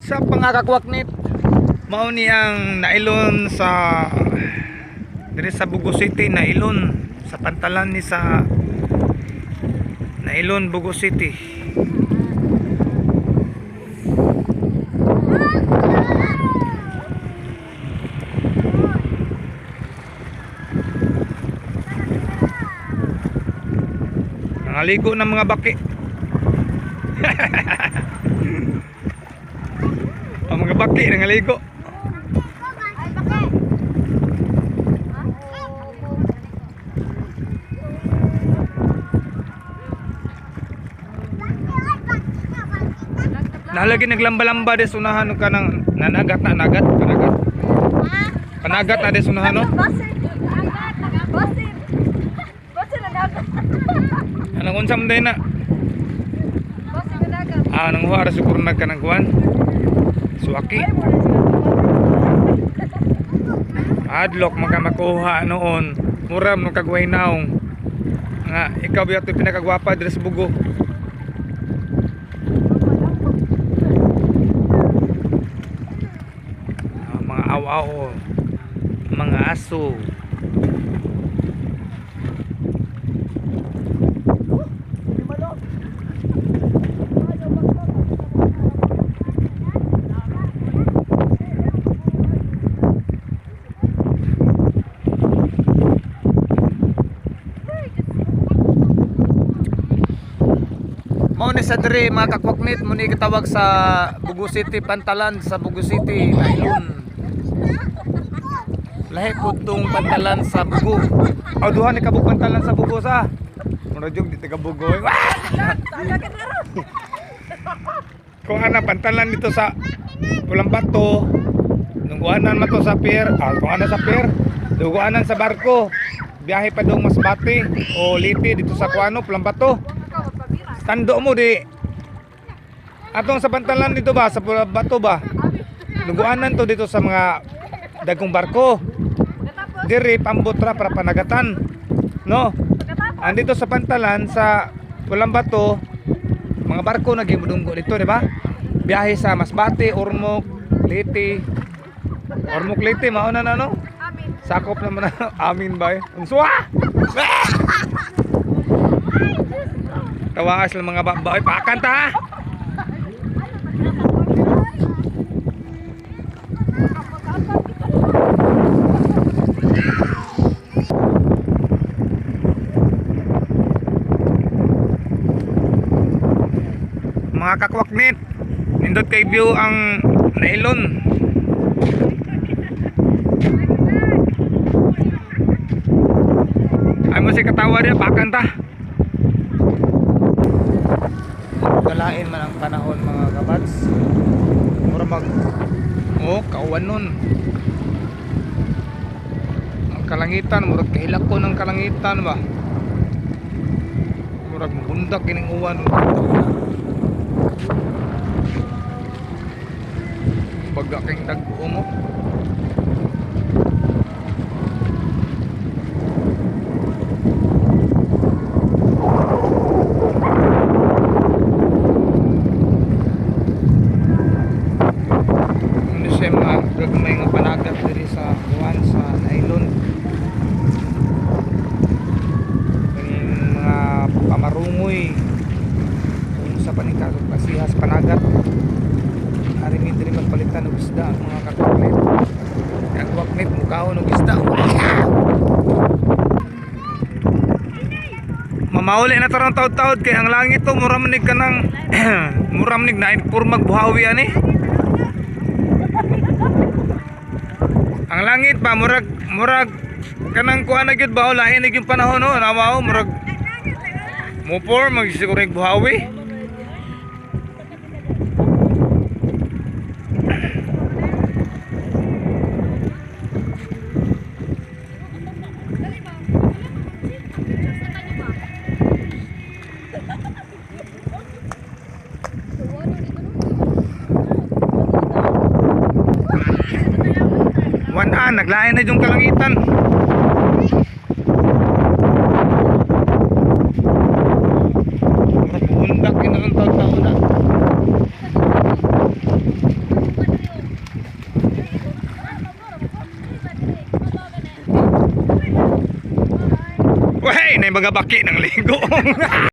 Sa pangakakwaknit, mao ni ang nailon sa diri sa Bugo City, nailon sa pantalan ni sa Nailon, Bugo City. Nangaligo ng mga baki. Ang mga baki nangaligo. Ay, baki! Nalagi naglamba-lamba des unahan ka ng nanagat na nagat panagat. Panagat na des unahan, no. Basin! Basin! Basin na nagat! Anong unsa man day na? Basin na nagat! Ah, nang huwa ra siguro nagkanang kuan. Suwaki. Ay, mura sila. Adlok man ka makuha noon. Mura man kagway naong. Nga ikaw ba yung pinakagwapa diri sa Bugo? Ah, mga aw-aw, mga aso. Mao ni sa diri, mga kakwaknit, mo ni gitawag sa Bugo City, Pantalan sa Bugo City, Nailon. Lahi po tong pantalan sa Bugo. Aw, duha ni kabuk pantalan sa Bugo sa. Mura jud di taga Bugo. Eh. Wah! Tagagat na ron! Kung ana pantalan dito sa Pulang Bato, nungguanan man to sa pier, ah, kung ana sa pier, duguanan sa barko. Biyahe pa dong Masbate o Liti dito sa Kuano, Pulang Bato. Ikaw, magpabira. Tando mo di. Atong sa pantalan dito ba sa Pulang Bato ba? Duguanan to dito sa mga dagkong barko. Pagkatapos, Diri pambot ra para panagatan. No? pagkatapos, Andito sa pantalan sa Pulang Bato, mga barko nagimudunggo dito, di ba? Biyahe sa Masbate, Ormoc, Leyte. Ormoc, Leyte, mauna na, no? amin. Sakop naman na amin ba? Eh? Unswa! Tawaas lang mga baba. Ay, pakanta ha! Mga kakwaknit, nindot kay view ang nailon. Ay mo si katawa diya, pakanta. Galain man ang panahon, mga kabats. Mura mag oh, kauwan nun. Ang kalangitan, murag kahilak ko ng kalangitan ba. Murag mabundak kining uwan. Baga kayong tag-uo mo. Ano siya mga gagmay nga panagat diri sa kuan sa nylon. Kaning mga pamarungoy. Kung sa paning kasihas panagat. Ari mi diri magpalitan og isda mga kakwaknit. Kakwaknit mukaon og isda. Mamauli na tarong taod-taod kay ang langit to mura man ni kanang mura man ni nain purmag buhawi ani. Ang langit ba murag murag kanang kuan na gyud ba, o lahi na gyud panahon, no, nawa o murag mo form mag siguro yung buhawi. Wan-an, naglain na yung kalangitan. Murag undak yun ang taon-taon na. Wey, na mga baki ng ligo.